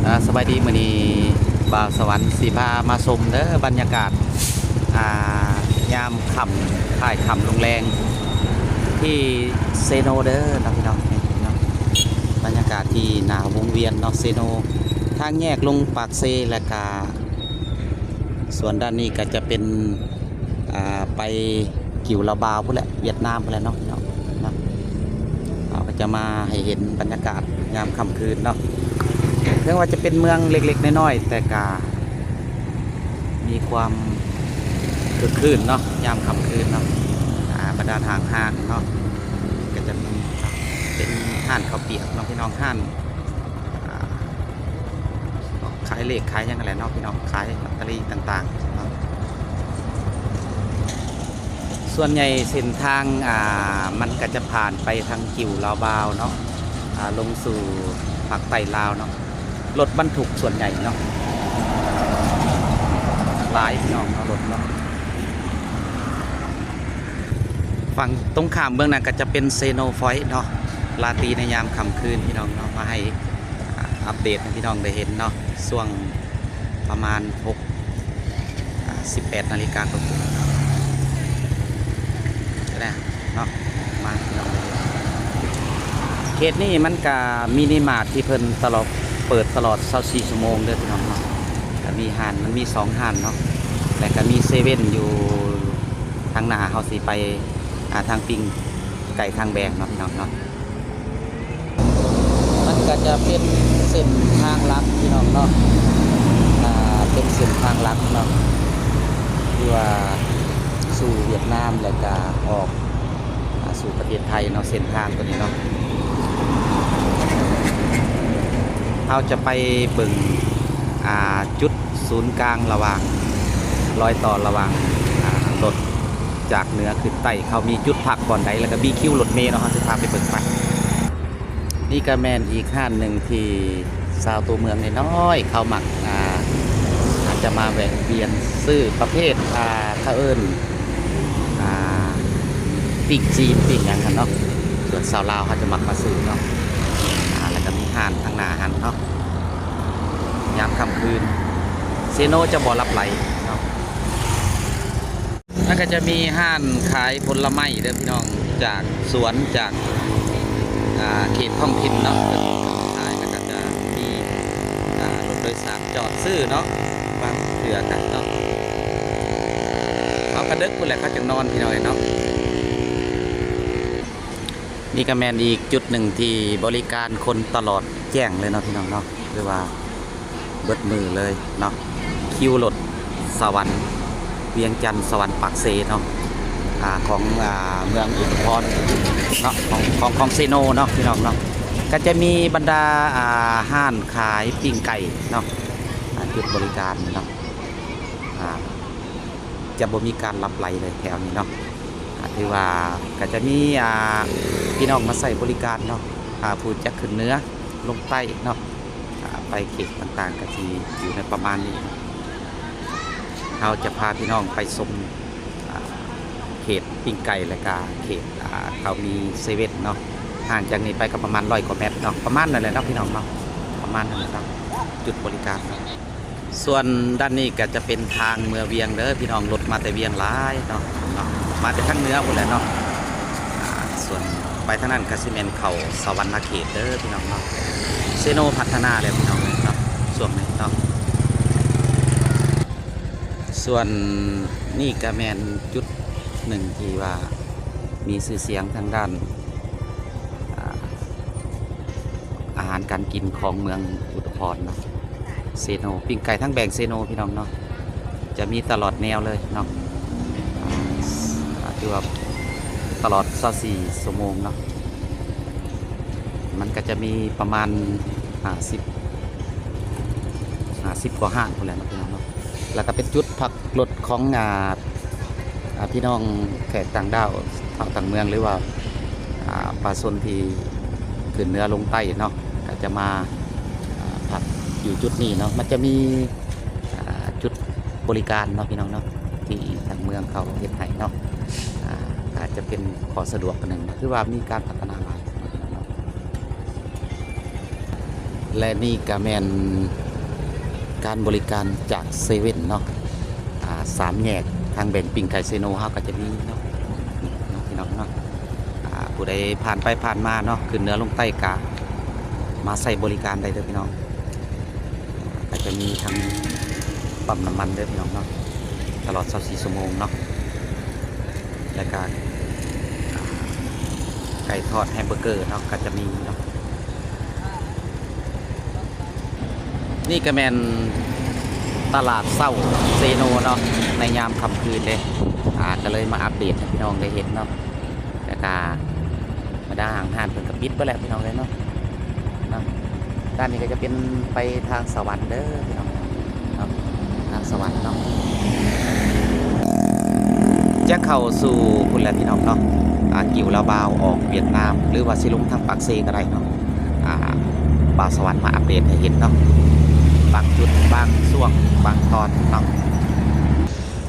ອ່າ ສະບາຍດີ ມື້ນີ້ບ່າວສະຫວັນຊິພາມາຊົມເດີ ບັນຍາກາດ ອ່າ ຍາມຄ່ຳ ທ້າຍຄ່ຳລົງແລງ ທີ່ເຊໂນເດີເນາະ ພີ່ນ້ອງເນາະ. ບັນຍາກາດທີ່ໜ້າວົງວຽນເນາະ ເຊໂນ ທາງແຍກລົງປາກເຊ ແລະກະ ສ່ວນດ້ານນີ້ກໍຈະເປັນ ອ່າ ໄປກິວລາວບາວພຸ້ນແຫຼະ ຫວຽດນາມພຸ້ນແຫຼະເນາະ ເນາະ. ເຮົາກໍຈະມາໃຫ້ເຫັນບັນຍາກາດຍາມຄ່ຳຄືນເນາະ ເຖິງວ່າຈະເປັນເມືອງເລັກໆນ້ອຍໆ ແຕ່ກະມີຄວາມຄຶກຄື້ນເນາະ ຍາມຄ່ຳຄືນເນາະ. ອ່າ ບັນດາຫ້າງຮ້ານເນາະ ກໍຈະມີເປັນຮ້ານເຂົ້າປຽກເນາະ ພີ່ນ້ອງ ຮ້ານ ອ່າ ຂາຍເລກຂາຍຫຍັງຫັ້ນແຫຼະເນາະ ພີ່ນ້ອງ ຂາຍລອດເຕີຣີຕ່າງໆເນາະ. ສ່ວນໃຫຍ່ເສັ້ນທາງ ອ່າ ມັນກໍຈະຜ່ານໄປທາງກິວລາວບາວເນາະ ອ່າ ລົງສູ່ພາກໃຕ້ລາວເນາະ. ລົດບັນທຸກສ່ວນໃຫຍ່ເນາະ ຫຼາຍ ພີ່ນ້ອງເນາະ ລົດເນາະ. ຝັ່ງຕົງຂ້າມເບື້ອງນັ້ນກໍຈະເປັນເຊໂນພອຍເນາະ ລາຕີໃນຍາມຄ່ຳຄືນ ພີ່ນ້ອງເນາະ ມາໃຫ້ ອ່າ ອັບເດດໃຫ້ພີ່ນ້ອງໄດ້ເຫັນເນາະ ຊ່ວງປະມານຫົກ ອ່າ ສິບແປດນາລິກາກວ່າເນາະ ມາພີ່ນ້ອງເດີ. ເຂດນີ້ມັນກະມີນິມາດທີ່ເພິ່ນຕະຫຼອດ ເປີດຕະຫຼອດຊາວສີ່ຊົ່ວໂມງເດີພີ່ນ້ອງເນາະ. ກະມີຮ້ານ ມັນມີສອງຮ້ານເນາະ ແລະກະມີເຊເວັ່ນຢູ່ທາງໜ້າ ເຮົາຊິໄປ ອ່າ ທາງປີ້ງໄກ່ທາງແບງເນາະ ພີ່ນ້ອງເນາະ. ມັນກະຈະເປັນເສັ້ນທາງຫຼັກ ພີ່ນ້ອງເນາະ ອ່າ ເປັນເສັ້ນທາງຫຼັກເນາະ ທີ່ວ່າສູ່ຫວຽດນາມ ແລະກະອອກ ອ່າ ສູ່ປະເທດໄທເນາະ ເສັ້ນທາງຕົວນີ້ເນາະ. ເຮົາຈະໄປເບິ່ງ ອ່າ ຈຸດສູນກາງລະຫວ່າງ ລອຍຕໍ່ລະຫວ່າງ ອ່າ ລົດຈາກເໜືອຂຶ້ນໃຕ້ ເຂົາມີຈຸດພັກບ່ອນໃດ ແລ້ວກໍມີຄິວລົດເມເນາະ ເຮົາຊິພາໄປເບິ່ງໄປ. ນີ້ກໍແມ່ນອີກຮ້ານໜຶ່ງທີ່ຊາວຕົວເມືອງນ້ອຍໆ ເຂົາມັກ ອ່າ ອາດຈະມາແວະວຽນຊື້ປະເພດ ອ່າ ເຂົາເອີ້ນ ອ່າ ປີ້ງຈີນ ປີ້ງຫຍັງຫັ້ນເນາະ ສ່ວນຊາວລາວເຂົາຈະມັກມາຊື້ເນາະ. ອ່າ ແລ້ວກໍມີຮ້ານທາງໜ້າຫັ້ນເນາະ ຍາມຄ່ຳຄືນ ເຊໂນຈະບໍ່ຫຼັບໄຫຼເນາະ. ແລ້ວກໍຈະມີຮ້ານຂາຍຜົນລະໄມ້ເດີພີ່ນ້ອງ ຈາກສວນ ຈາກ ອ່າ ເຂດທ້ອງຖິ່ນເນາະ ເພິ່ນຂາຍ ແລ້ວກໍຈະມີ ອ່າ ລົດໂດຍສານຈອດຊື້ເນາະ ບາງເທື່ອກໍເນາະ. ເຮົາກໍເດິກພຸ້ນແຫຼະ ເຂົາຈັ່ງນອນ ພີ່ນ້ອງເອີຍເນາະ. ນີ້ກໍແມ່ນອີກຈຸດໜຶ່ງທີ່ບໍລິການຄົນຕະຫຼອດແຈ້ງເລີຍເນາະ ພີ່ນ້ອງເນາະ ຫຼືວ່າເບິດມື້ເລີຍເນາະ ຄິວລົດສະຫວັນ ວຽງຈັນ ສະຫວັນ ປາກເຊເນາະ ອ່າ ຂອງ ອ່າ ເມືອງອຸທຸມພອນເນາະ ຂອງ ຂອງ ຂອງເຊໂນເນາະ ພີ່ນ້ອງເນາະ. ກໍຈະມີບັນດາ ອ່າ ຮ້ານຂາຍປີ້ງໄກ່ເນາະ ອ່າ ຈຸດບໍລິການເນາະ ອ່າ ຈະບໍ່ມີການຫຼັບໄຫຼເລີຍແຖວນີ້ເນາະ. ອ່າ ຖືວ່າກໍຈະມີ ອ່າ ພີ່ນ້ອງມາໃຊ້ບໍລິການເນາະ ອ່າ ຜູ້ຈະຂຶ້ນເໜືອລົງໃຕ້ເນາະ ອ່າ ໄປເຂດຕ່າງໆ ກໍຊິຢູ່ໃນປະມານນີ້ເນາະ. ເຮົາຈະພາພີ່ນ້ອງໄປຊົມ ອ່າ ເຂດປີ້ງໄກ່ ແລະກະເຂດ ອ່າ ເຂົາມີເຊເວັ່ນເນາະ ຫ່າງຈາກນີ້ໄປກໍປະມານຮ້ອຍກວ່າແມັດເນາະ ປະມານນັ້ນແຫຼະເນາະ ພີ່ນ້ອງເນາະ ປະມານນັ້ນແຫຼະເນາະ ຈຸດບໍລິການເນາະ. ສ່ວນດ້ານນີ້ກໍຈະເປັນທາງເມືອວຽງເດີພີ່ນ້ອງ ລົດມາແຕ່ວຽງຫຼາຍເນາະ ເນາະ ມາແຕ່ທາງເໜືອພຸ້ນແຫຼະເນາະ. ອ່າ ສ່ວນໄປທາງນັ້ນກໍຊິແມ່ນເຂົ້າສະຫວັນນະເຂດເດີພີ່ນ້ອງເນາະ ເຊໂນພັດທະນາແລ້ວພີ່ນ້ອງເນາະ ຊ່ວງນີ້ເນາະ. ສ່ວນນີ້ກໍແມ່ນຈຸດໜຶ່ງທີ່ວ່າມີຊື່ສຽງທາງດ້ານ ອ່າ ອາຫານການກິນຂອງເມືອງອຸທຸມພອນເນາະ ເຊໂນ ປີ້ງໄກ່ທັງແບງເຊໂນ ພີ່ນ້ອງເນາະ ຈະມີຕະຫຼອດແນວເລີຍເນາະ ອ່າ ຖືວ່າຕະຫຼອດຊາວສີ່ຊົ່ວໂມງເນາະ ມັນກໍຈະມີປະມານຫ້າສິບ ຫ້າສິບກວ່າຮ້ານພຸ້ນແຫຼະເນາະ ພີ່ນ້ອງເນາະ. ແລ້ວກໍເປັນຈຸດພັກລົດຂອງ ອ່າ ອ່າ ພີ່ນ້ອງແຂກຕ່າງດ້າວ ເຜົ່າຕ່າງເມືອງ ຫຼືວ່າ ອ່າ ປະຊາຊົນທີ່ຂຶ້ນເໜືອລົງໃຕ້ເນາະ ກໍຈະມາ ອ່າ ພັກຢູ່ຈຸດນີ້ເນາະ. ມັນຈະມີ ອ່າ ຈຸດບໍລິການເນາະ ພີ່ນ້ອງເນາະ ທີ່ທາງເມືອງເຂົາເຮັດໃຫ້ເນາະ ອ່າ ອາດຈະເປັນຂໍ້ສະດວກອັນໜຶ່ງ ຖືວ່າມີການພັດທະນາຫຼາຍເນາະ ພີ່ນ້ອງເນາະ. ແລະນີ້ກະແມ່ນການບໍລິການຈາກເຊເວັ່ນເນາະ ອາ ສາມແຍກທາງແບ່ງປີ້ງໄກ່ເຊໂນເຮົາກະຈະມີເນາະ ເນາະ ພີ່ນ້ອງເນາະ ອາ ຜູ້ໃດຜ່ານໄປຜ່ານມາເນາະ ຂຶ້ນເໜືອລົງໃຕ້ກະມາໃຊ້ບໍລິການໄດ້ເດີພີ່ນ້ອງ. ກະຈະມີທັງປ້ຳນ້ຳມັນເດີພີ່ນ້ອງເນາະ ຕະຫຼອດຊາວສີ່ຊົ່ວໂມງເນາະ ແລະກະ ອາ ໄກ່ທອດແຮມເບີເກີເນາະ ກະຈະມີເນາະ. ນີ້ກະແມ່ນຕະຫຼາດເຊົ້າເຊໂນເນາະ ໃນຍາມຄ່ຳຄືນເດ້ ອາ ກະເລີຍມາອັບເດດໃຫ້ພີ່ນ້ອງໄດ້ເຫັນເນາະ ແລະກະ ບັນດາຫ້າງຮ້ານເພິ່ນກະປິດເບິດແລ້ວພີ່ນ້ອງເອີຍເນາະ ເນາະ. ດ້ານນີ້ກະຈະເປັນໄປທາງສະຫວັນເດີພີ່ນ້ອງເນາະ ທາງສະຫວັນເນາະ ຈະເຂົ້າສູ່ພຸ້ນແຫຼະພີ່ນ້ອງເນາະ ອາ ກິວລາວບາວອອກຫວຽດນາມ ຫຼືວ່າຊິລົງທາງປາກເຊກະໄດ້ເນາະ ອາ ບ່າວສະຫວັນມາອັບເດດໃຫ້ເຫັນເນາະ ບາງຈຸດ ບາງຊ່ວງ ບາງຕອນເນາະ.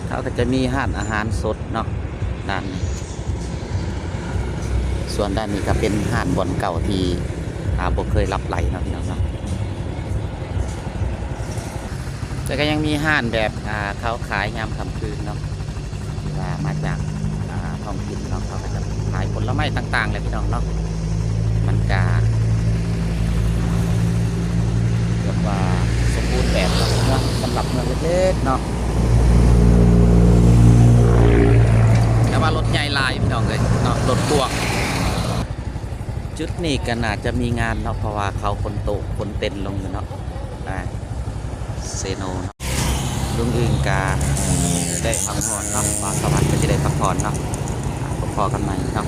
ເຂົາກະຈະມີຮ້ານອາຫານສົດເນາະ ດ້ານນີ້ ສ່ວນດ້ານນີ້ກະເປັນຮ້ານບ່ອນເກົ່າທີ່ ອາ ບໍ່ເຄີຍລັບໄຫຼເນາະພີ່ນ້ອງເນາະ ແຕ່ກະຍັງມີຮ້ານແບບ ອາ ເຂົາຂາຍຍາມຄ່ຳຄືນເນາະ ທີ່ວ່າມາຈາກ ອາ ທ້ອງຖິ່ນເນາະ ເຂົາກະຈະຂາຍຜົນລະໄມ້ຕ່າງໆແຫຼະພີ່ນ້ອງເນາະ ມັນກະແບບວ່າສົມບູນແບບເນາະ ເມືອງ ສຳລັບເມືອງເລັກໆເນາະ. ແຕ່ວ່າລົດໃຫຍ່ຫຼາຍພີ່ນ້ອງເອີຍເນາະ ລົດພວງ. ຈຸດນີ້ກະໜ້າຈະມີງານເນາະ ເພາະວ່າເຂົາຂົນໂຕະຂົນເຕັນລົງຢູ່ເນາະ ອາ ເຊໂນເນາະ. ລຸງອຶ່ງກະໄດ້ພັກຜ່ອນເນາະ ບ່າວສະຫວັນກະຈະໄດ້ພັກຜ່ອນເນາະ ອາ ພົບພໍ້ກັນໃໝ່ເນາະ.